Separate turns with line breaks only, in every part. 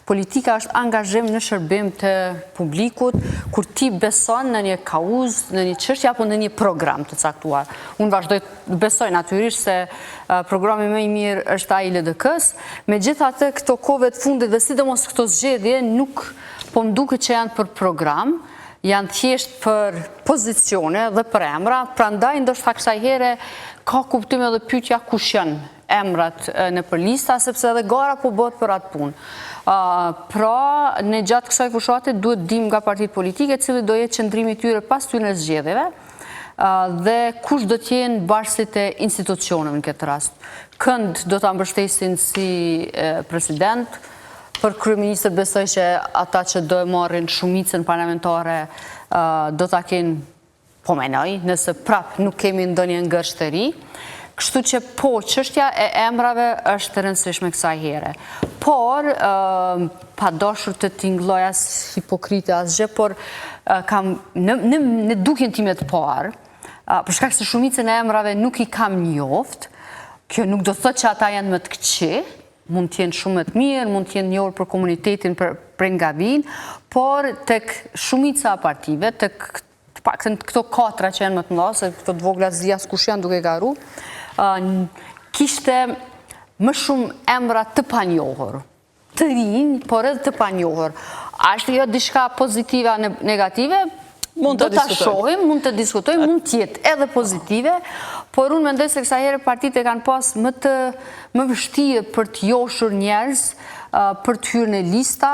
Politika është angazhim në shërbim të publikut, kur ti beson në një kauzë, në një çështje apo në një program të caktuar. Unë vazhdoj të besoj natyrisht se programi më i mirë është ai i LDK-së, megjithatë këto kohëve të fundit dhe sidomos këto zgjedhje nuk po më duket që janë për program, janë thjesht për pozicione dhe për emra, prandaj ndoshta kësaj here ka kuptim edhe pyetja kush janë emrat nëpër lista, sepse edhe gara po bëhet për atë punë. Pra, ne gjatë kësaj fushate duhet dimë nga partitë politike, cili do jetë qëndrimi i tyre pas këtyre zgjedhjeve, dhe kush do të jenë bartësit e institucioneve në këtë rast. Kënd do ta mbështesin si president, për kryeministër besoj që ata që do e marrin shumicën parlamentare do ta kenë Po menoj, nëse prap nuk kemi ndonjë ngërç të ri. Kështu që po, çështja e emrave është e rëndësishme kësaj here. Por, pa dashur të tingëlloj as hipokrite asgjë, por kam në në në dukjen time të parë, për shkak se shumicën e emrave nuk i kam njoft, kjo nuk do të thotë që ata janë më të këqij, mund të jenë shumë më të mirë, mund të jenë njohur për komunitetin për prej nga vijnë, por tek shumica e partive, tek të paktën këto katra që janë më të mëdha, se këto të vogla s'di as kush janë duke garu, kishte më shumë emra të panjohur, të rinj, por edhe të panjohur. A është jo diçka pozitive a negative?
Mund
të ta shohim, mund të diskutojmë, mund të jetë edhe pozitive, por unë mendoj se kësaj here partitë e kanë pas më të më vështirë për të joshur njerëz, për të hyrë në lista,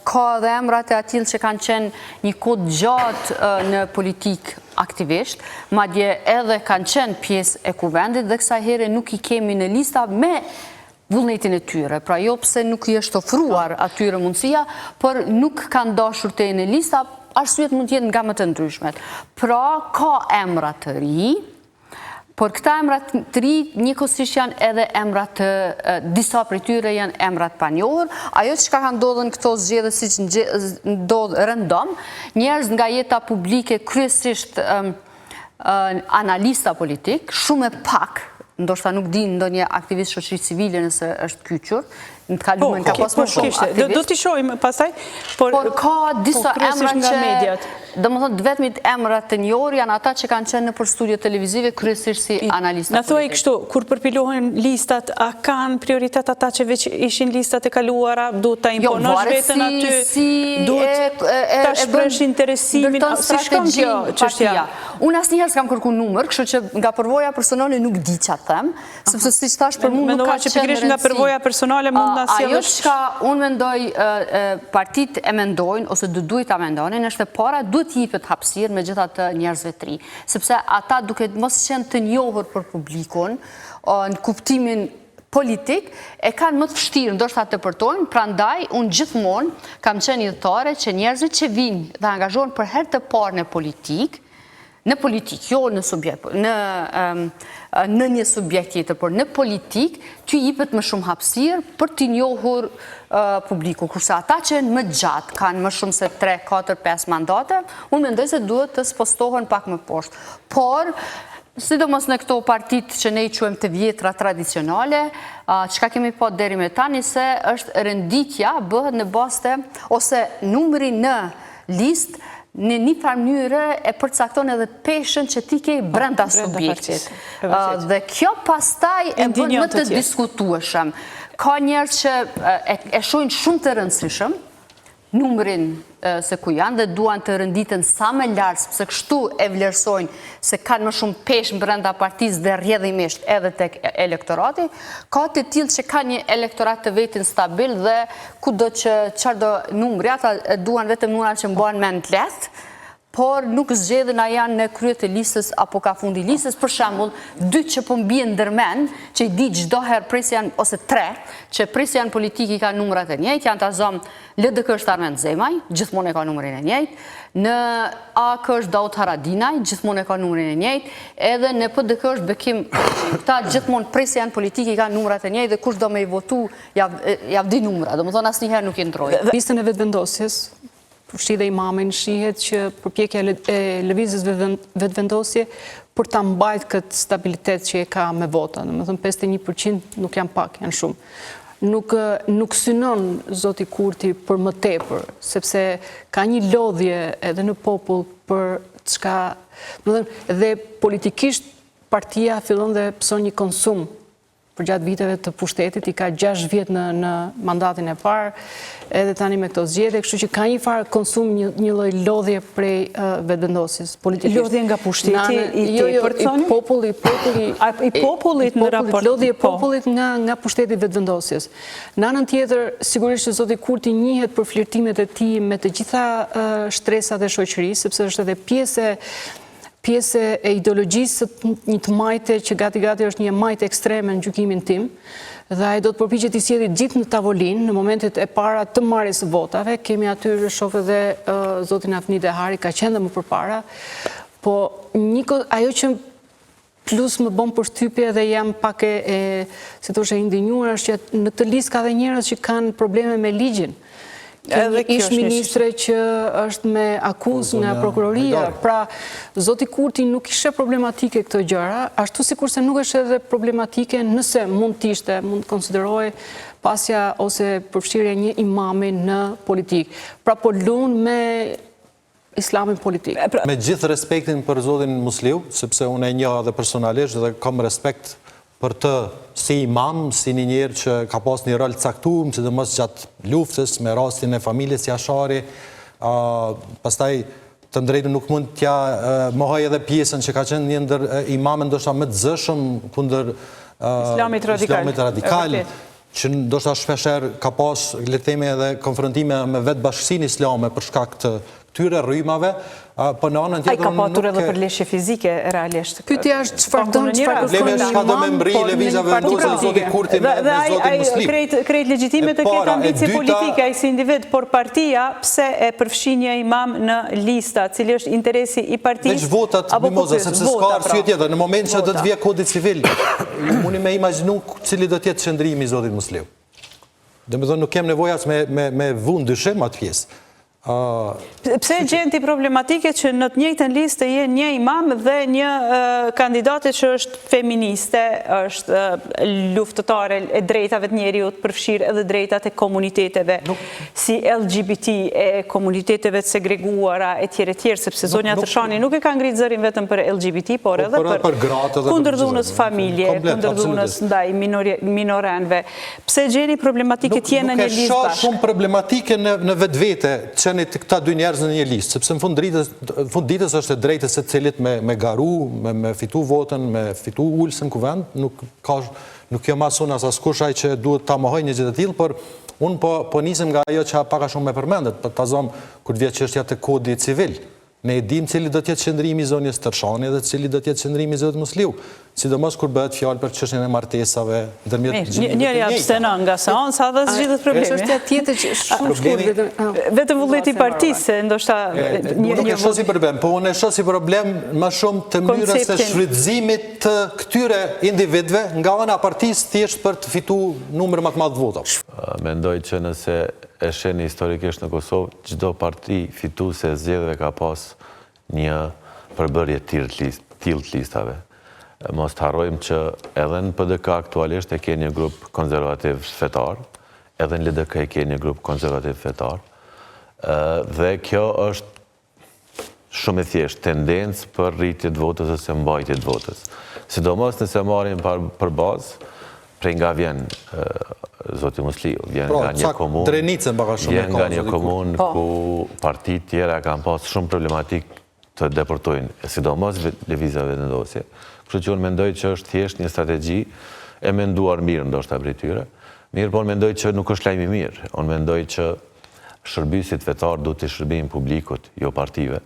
Ka edhe emra të atillë që kanë qenë një kohë të gjatë në politikë aktivisht, madje edhe kanë qenë pjesë e kuvendit dhe kësaj here nuk i kemi në lista me vullnetin e tyre. Pra jo pse nuk i është ofruar atyre mundësia, por nuk kanë dashur të jenë në lista, arsyet mund të jenë nga më të ndryshmet. Pra ka emra të ri, Por këta emra të ri njëkohësisht janë edhe emra të disa prej tyre janë emra të panjohur. Ajo çka ka ndodhur në këto zgjedhje siç ndodh rëndom, njerëz nga jeta publike kryesisht analista politik, shumë e pak, ndoshta nuk di ndonjë aktivist shoqërisë civile nëse është kyçur, Në të kalumen ka
po,
pas më
po,
shumë aktivist.
Do t'i shohim pastaj,
por ka disa emra që, domethënë, të vetmit emra të njohur janë ata që kanë qenë nëpër studio televizive, kryesisht si analista
Na thuaj kështu, kur përpilohen listat, a kanë prioritet ata që veç ishin listat e kaluara, duhet ta jo, imponosh veten aty, duhet ta shprehësh interesimin, si shkon kjo çështja?
Unë asnjëherë s'kam kërku numër, kështu që nga përvoja personale nuk di ça të them, Sepse siç thashë për mua nuk ka
qenë rëndësi. Nga përvoja personale mund na
sjellësh. Ajo çka unë mendoj partitë e mendojnë ose do duhej ta mendonin është e para duhet të jepet hapësirë megjithatë njerëzve të ri, sepse ata duke mos qenë të njohur për publikun në kuptimin politik e kanë më të vështirë ndoshta të depërtojnë, prandaj unë gjithmonë kam qenë ithtarë që njerëzit që vijnë dhe angazhohen për herë të parë në politikë, Në politikë, jo në subjekt, në në një subjekt tjetër, por në politikë, t'ju jipet më shumë hapësirë për t'i njohur publiku. Kurse ata që janë më gjatë, kanë më shumë se 3, 4, 5 mandate, unë mendoj se duhet të spostohen pak më poshtë. Por, sidomos në këto partitë që ne i quajmë të vjetra tradicionale, çka kemi pa deri me tani se është renditja bëhet në bazë të ose numri në listë në një farë mënyre e përcakton edhe peshën që ti ke brenda subjektit. Dhe kjo pastaj e bën më të diskutueshëm. Ka njerëz që e shohin shumë të rëndësishëm numrin se ku janë dhe duan të renditen sa më lart, sepse kështu e vlerësojnë se kanë më shumë peshë brenda partisë dhe rrjedhimisht edhe tek elektorati. Ka të tillë që kanë një elektorat të vetin stabil dhe kudo që çfarëdo numri, ata duan vetëm numra që mbahen mend lehtë, por nuk zgjedhin a janë në krye të listës apo ka fundi i listës, për shembull, dy që po më bien ndër mend, që i di çdo herë prej se janë ose tre, që prej se janë politikë i kanë numrat e njëjtë, janë ta zëmë LDK është Armend Zemaj, gjithmonë e ka numrin e njëjtë, në AAK është Daut Haradinaj, gjithmonë e ka numrin e njëjtë, edhe në PDK është Bekim Hoxhi. Këta gjithmonë prej se janë politikë i kanë numrat e njëjtë dhe kush do me i votu Ja di numra, domethënë asnjëherë nuk i ndrojnë.
Në listën e Vetëvendosjes, përfshi dhe Imamin, shihet që përpjekja e Lëvizjes Vetëvendosje për ta mbajt këtë stabilitet që e ka me vota, domethënë 51% nuk janë pak, janë shumë. Nuk nuk synon zoti Kurti për më tepër, sepse ka një lodhje edhe në popull për çka, domethënë, dhe politikisht partia fillon dhe pëson një konsum përgjatë viteve të pushtetit, i ka 6 vjet në në mandatin e parë, edhe tani me këto zgjedhje, kështu që ka një farë konsum një një lloj lodhje prej Vetëvendosjes
politikisht. Lodhje nga pushteti i
jo, jo, tepërt thoni? Populli, populli
i popullit në raport.
Lodhje e po. popullit nga nga pushteti i Vetëvendosjes. Në anën tjetër, sigurisht që zoti Kurti njihet për flirtimet e tij me të gjitha shtresat e shoqërisë, sepse është edhe pjesë e pjesë e ideologjisë së një të majte që gati gati është një e majtë ekstreme në gjykimin tim, dhe ai do të përpiqet t'i sjellë gjithë në tavolinë në momentet e para të marrjes së votave. Kemi aty, shoh edhe zotin Avni Dehari, ka qenë dhe më përpara, po një, ajo që plus më bën përshtypje dhe jam pak e, e si thosh, e indinjuar është që në këtë listë ka dhe njerëz që kanë probleme me ligjin. Edhe ish ministre që është me akuzë nga prokuroria. Pra, zoti Kurti nuk i sheh problematike këto gjëra, ashtu sikurse nuk e sheh edhe problematike nëse mund të ishte, mund të konsiderohej pasja ose përfshirja e një imami në politikë. Pra, po lun me islamin politik.
Pra, me gjithë respektin për zotin Musliu, sepse unë e njoh edhe personalisht dhe kam respekt për të si imam, si një njeri që ka pas një rol të caktuar, sidomos gjatë luftës me rastin e familjes Jashari, pastaj të drejtën nuk mund t'ja mohoj edhe pjesën që ka qenë një ndër imamët ndoshta më të zëshëm kundër
islamit radikal,
islamit radikal që ndoshta shpeshherë ka pas, le të themi edhe konfrontime me vetë bashkësinë islame për shkak të këtyre rrymave, po në anën
tjetër Ai ka patur edhe përleshje fizike realisht.
Pyetja është çfarë don, çfarë
kërkon një imam, do me mbri po, Lëvizja Vetëvendosje dhe zoti Kurti me, me zotin Musliu.
Krejt krejt legjitime të ketë ambicie politike ai si individ, por partia pse e përfshin një imam në lista, cili është interesi i partisë?
Veç votat Mimoza, sepse s'ka pra. arsye tjetër. Në moment që do të vijë kodi civil, muni me imagjinu Cili do të jetë qëndrimi i zotit Musliu? Domethënë nuk kem nevojë as me me me vu në dyshim atë pjesë.
Pse e gjen ti problematike që në të njëjtën listë të jenë një imam dhe një kandidate që është feministe, është luftëtare e drejtave të njeriut, përfshirë edhe drejtat e komuniteteve, si LGBT, e komuniteteve të segreguara, e tjerë e tjerë, sepse zonja Tërshani nuk e ka ngritë zërin vetëm për LGBT, por po, edhe
për gratë
edhe kundër dhunës familje, kundër dhunës ndaj minorenëve. Pse gjeni problematike të jenë në një listë
bashkë? Nuk e shoh shumë problematike në në vetvete qenit këta dy njerëz në një listë, sepse në fund ditës në fund ditës është e drejtë e secilit me me garu, me me fitu votën, me fitu ulësen në kuvend, nuk ka nuk jam as unë as askush ai që duhet ta mohoj një gjë të tillë, por unë po po nisem nga ajo që pak a shumë e përmendët, po ta zëmë kur të vjen çështja te kodi civil. Ne e dimë cili do të jetë qëndrimi i zonjës Tërshani dhe cili do të jetë qëndrimi i zotit Musliu, sidomos kur bëhet fjalë për çështjen e martesave
ndërmjet gjinive të njëjta. Njëri abstenon nga seanca dhe zgjidhet problemi.
Çështja tjetër që shumë shkurt
vetëm vetëm vullneti i partisë, se ndoshta
një një nuk e shoh si problem, po unë e shoh si problem më shumë të mënyrës së shfrytëzimit të këtyre individëve nga ana e partisë thjesht për të fitu numër më të madh të
votave. Mendoj që nëse e shihni historikisht në Kosovë, Çdo parti fituese e zgjedhjeve ka pas një përbërje të tillë të listave. Mos të harrojmë që edhe në PDK aktualisht e ke një grup konservativ fetar, edhe në LDK e ke një grup konservativ fetar. Dhe kjo është shumë e thjeshtë, tendencë për rritje të votës ose mbajtje të votës. Sidomos nëse marrim për bazë, prej nga vjen zoti Musliu, vjen
pra,
nga një komunë,
vjen
nga një komunë po. ku partitë tjera kanë pas shumë problematik të depërtojnë, e sidomos Lëvizja Vetëvendosje. Kështu që unë mendoj që është thjesht një strategji e menduar mirë ndoshta prej tyre. Mirëpo unë mendoj që nuk është lajm i mirë. Unë mendoj që Shërbyesit fetarë duhet t'i shërbejnë publikut, jo partive.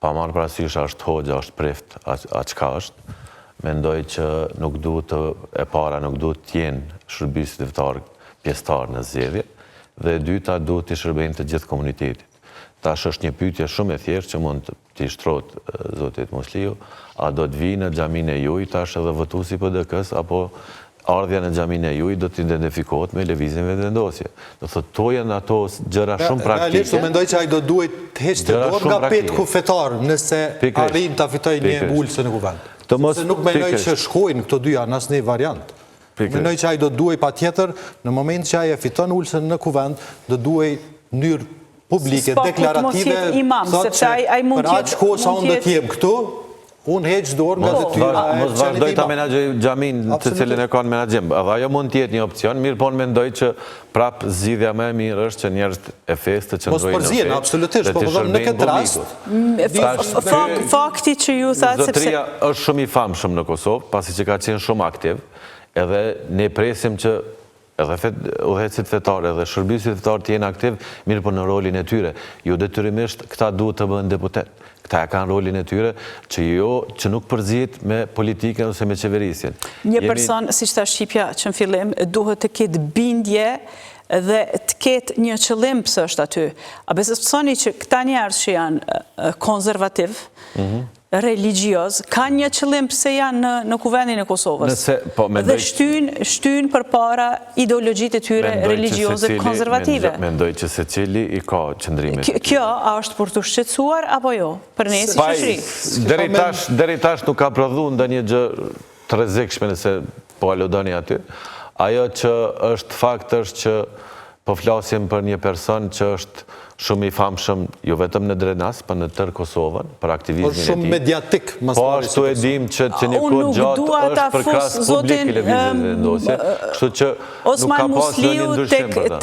Pa marrë parasysh a është hoxhë, a është prift, a a çka është, mendoj që nuk duhet të, e para nuk duhet të jenë shërbyesit fetarë pjesëtarë në zgjedhje dhe e dyta duhet t'i shërbejnë të gjithë komunitetit. Tash është një pyetje shumë e thjeshtë që mund t'i shtrohet zotit Musliu, a do të vijë në xhaminë e juj tash edhe votuesi i PDK-së apo ardhja në xhaminë e juj do të identifikohet me Lëvizjen Vetëvendosje. Do thotë to janë ato gjëra shumë praktike.
Realisht unë mendoj që ai do duhej të heqte dorë nga petku fetar nëse arrin ta fitojë një ulëse në Kuvend. Sepse nuk mendoj që shkojnë këto dyja në asnjë variant. Mendoj që ai do duhej patjetër në moment që ai e fiton ulësen në kuvend, do duhej në mënyrë publike, deklarative,
thotë
që për aq kohë sa unë do të jem këtu, unë heq dorë nga detyra
e Mos vazhdoj ta menaxhoj xhaminë të cilën e ka në menaxhim. Edhe ajo mund të jetë një opcion, mirëpo unë mendoj që prap zgjidhja më e mirë është që njerëzit e fesë të
qëndrojnë në fe. Mos përzihen, absolutisht, po po në këtë rast.
Fakti që ju thatë
sepse Zotëria është shumë i famshëm në Kosovë, pasi që ka qenë shumë aktiv, edhe ne presim që edhe udhëheqësit fetarë edhe shërbyesit fetarë të jenë aktiv, mirëpo në rolin e tyre. Jo detyrimisht këta duhet të bëhen deputetë. Këta e kanë rolin e tyre që jo që nuk përzihet me politikën ose me qeverisjen.
Një person, siç tha Shqipja që në fillim, duhet të ketë bindje dhe të ketë një qëllim pse është aty. A besoni që këta njerëz që janë konservativ, mhm. religjioz, kanë një qëllim pse janë në në Kuvendin e Kosovës.
Nëse, po,
mendoj... Dhe shtyjnë, shtyjnë përpara ideologjitë e tyre religjioze konservative.
Mendoj që secili i ka qëndrimet
e tyre. Kjo, a është për t'u shqetësuar, apo jo? Për ne si shoqëri.
Deri tash, deri tash nuk ka prodhu ndonjë gjë të rrezikshme nëse po aludoni aty. Ajo që është fakt është që po flasim për një person që është shumë i famshëm jo vetëm në Drenas, po në tërë Kosovën, për aktivizmin e tij.
Është shumë mediatik,
më Po ashtu e dimë që që një kohë gjatë është përkrahës publik i Lëvizjes Vetëvendosje, kështu që nuk ka pas ndonjë ndryshim për
të.